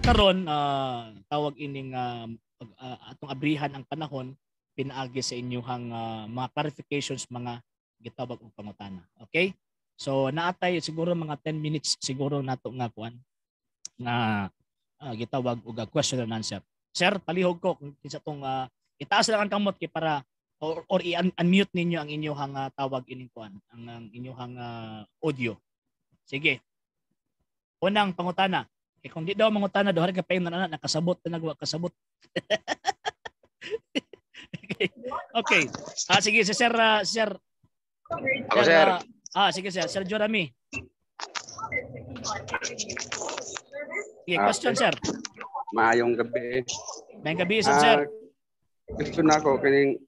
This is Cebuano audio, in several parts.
Karon tawag ining atong abrihan ang panahon pinaagi sa inyong mga clarifications, mga gitawag og pangutana. Okay? So naatay siguro mga 10 minutes siguro nato nga kuan nga gitawag og question and answer. Sir, palihog ko kung kinsa tong itaas lang ang kamot kay para or i-unmute ninyo ang inyong tawag ining kuan, ang inyong audio. Sige. Unang pangutana. Eh, kung di daw mangutana, duha ka pa na nakasabot na nagwa kasabot. Okay. Okay. Ah, sige si Sir Sir. Ako, sir. Sige sir, Sir Jeremy. Sige, question, sir. Maayong gabi. Maayong gabi, sir. Sir. Question nako kining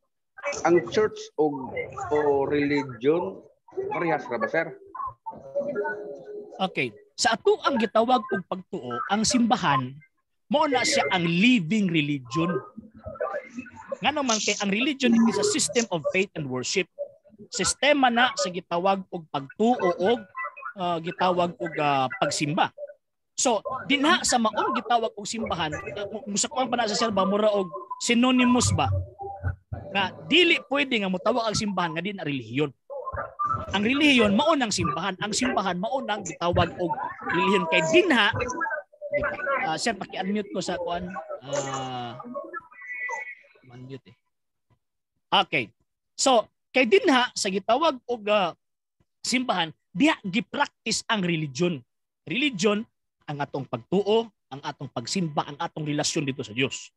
ang church o religion parehas ra ba, sir? Okay. Sa ato ang gitawag og pagtuo, ang simbahan mao na siya ang living religion. Ngano man kay ang religion is a system of faith and worship. Sistema na sa gitawag og pagtuo og gitawag og pagsimba. So, dinha sa maong gitawag og simbahan, musakuan pa na sa sir ba mura og synonymous ba? Nga dili pwede nga motawag ang simbahan nga di na relihiyon. Ang relihiyon mao nang simbahan, ang simbahan mao nang gitawag og relihiyon kay dinha. Sir, paki-unmute ko sa kuan. Unmute eh. Okay. So, kay dinha sa gitawag og simbahan, diha gi-practice ang religion. Religion ang atong pagtuo, ang atong pagsimba, ang atong relasyon dito sa Dios.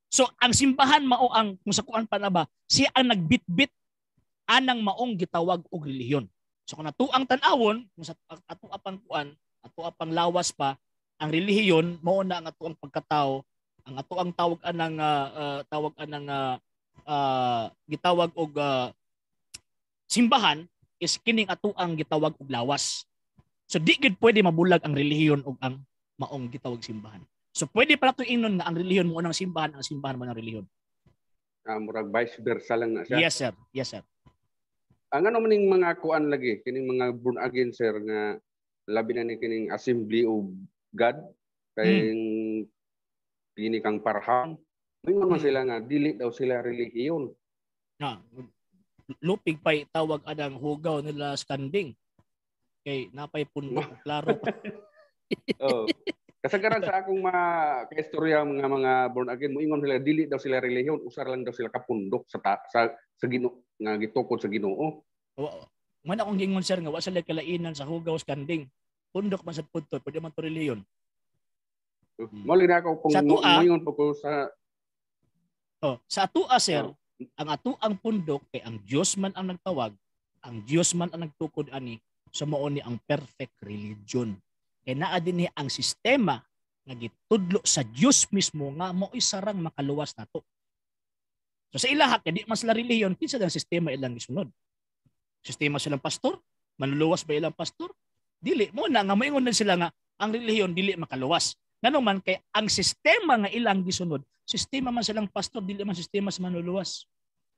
So, ang simbahan mao ang kung sa kuan pa na ba, siya ang nagbitbit anang maong gitawag og relihiyon. So kung ato ang tan-awon, kung sa ato apang kuan, ato apang lawas pa, ang relihiyon mao na ang ato ang pagkatao, ang ato ang tawag anang gitawag og simbahan is kining ato ang gitawag og lawas. So di gid pwede mabulag ang relihiyon og ang maong gitawag simbahan. So pwede pa nato ingnon nga ang relihiyon mao nang simbahan, ang simbahan mao nang relihiyon. Murag vice versa lang na siya. Yes sir. Yes sir. Ang ano maning mga kuan lagi kining mga born again, sir, nga labi na ni kining Assembly of God kay kini kang Parham, moingon man sila nga dili daw sila relihiyon. Na lupig pay tawag anang hugaw nila standing kay napay pundok klaro pa. Oh. Kasagaran sa akong mga kaistorya mga born again, moingon sila dili daw sila relihiyon, usar lang daw sila kapundok sa ta, sa Ginoo nga gitukod sa Ginoo. Man akong gingon sir nga wa sila kalainan sa hugaw kanding. Pundok man sad pudto, pwede man to relihiyon. Mao na ako kung moingon po ko sa sa atua sir, ang atuang pundok kay ang Dios man ang nagtawag, ang Dios man ang nagtukod ani, so mao ni ang perfect religion. Kay naa dinhi ang sistema nga gitudlo sa Dios mismo nga mao'y sarang makaluwas nato. So sa ilaha kay di man sila relihiyon, kinsa ang sistema ilang gisunod? Sistema silang pastor? Manluluwas ba ilang pastor? Dili mo na nga moingon na sila nga ang relihiyon dili makaluwas. Ngano man kay ang sistema nga ilang gisunod, sistema man silang pastor, dili man sistema sa manluluwas.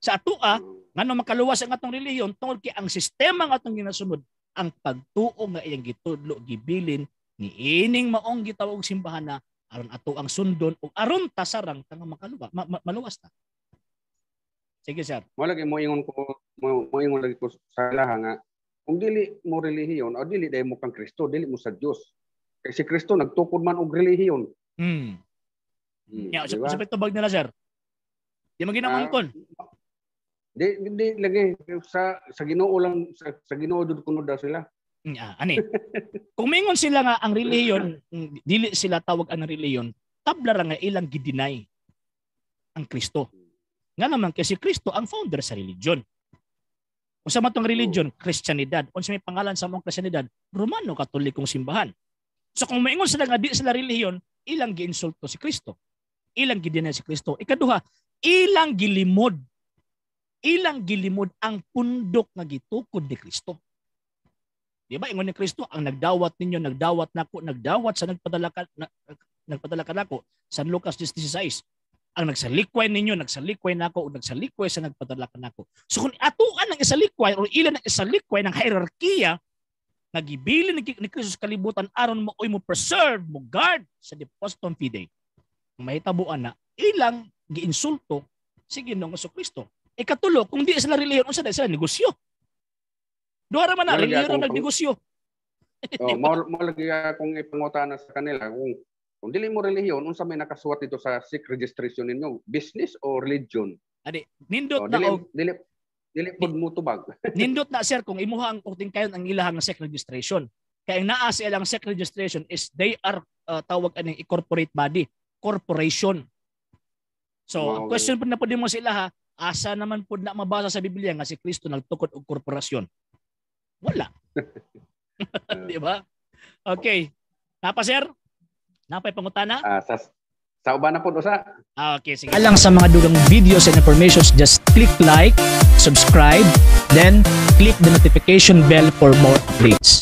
Sa atoa, ngano makaluwas ang atong relihiyon tungod kay ang sistema nga atong ginasunod, ang pagtuo nga iyang gitudlo gibilin ni ining maong gitawag simbahan na aron ato ang sundon ug aron tasarang tanga makaluwa, maluwas ta. Sige sir. Mo lagi moingon ko, moingon lagi ko sa ilaha nga kung dili mo relihiyon o dili dai mo kang Kristo, dili mo sa Dios. Kay si Kristo nagtukod man og relihiyon. Ya, sa tubag nila sir. Di man ginamangkon. Di lagi sa Ginoo lang, sa Ginoo jud kuno daw sila. Ani. Kung mingon sila nga ang relihiyon, dili sila tawag ang relihiyon, tabla ra nga ilang gideny ang Kristo. Nga naman kay si Kristo ang founder sa religion. Unsa man tong religion? Kristiyanidad. Unsa may pangalan sa mong Kristiyanidad? Romano Katolikong simbahan. So kung maingon sila nga di sila relihiyon, ilang giinsulto si Kristo. Ilang gideny si Kristo. Ikaduha, ilang gilimod. Ilang gilimod ang pundok nga gitukod ni Kristo. Di ba? Ingon ni Kristo, ang nagdawat ninyo, nagdawat nako, nagdawat sa nagpadala ka nako, San Lucas 10:16. Ang nagsalikway ninyo, nagsalikway nako, o nagsalikway sa nagpadala ka nako. So kung atuan ang isalikway o ilan ang isalikway ng hierarkiya Nga gibilin ni Kristo sa kalibutan aron mo oy mo preserve, mo guard sa depositum fidei. Kung mahitabuan na ilang giinsulto si Ginoong Kristo. Ikatulo, kung di sila relihiyon, unsa dai sila, negosyo? Duha ra man na, relihiyon ra negosyo. Oh, mao lagi akong ipangutana sa kanila, kung dili mo relihiyon, unsa may nakasuwat dito sa SEC registration ninyo? Business o religion? Adi, nindot, oh, na dili, og dili pud mo tubag. Nindot na, sir, kung imuha ang kuting kayon ang ilahang SEC registration. Kay ang naa sa ilang SEC registration is they are tawag aning corporate body, corporation. So, ang question pud na pud mo sila ha, asa naman pud na mabasa sa Biblia nga si Kristo nagtukod og korporasyon? Wala. Di ba? Okay. Napa, sir? Napay pangutana? Sa uban na pud usa. Ah, okay, sige. Alang sa mga dugang videos and informations, just click like, subscribe, then click the notification bell for more updates.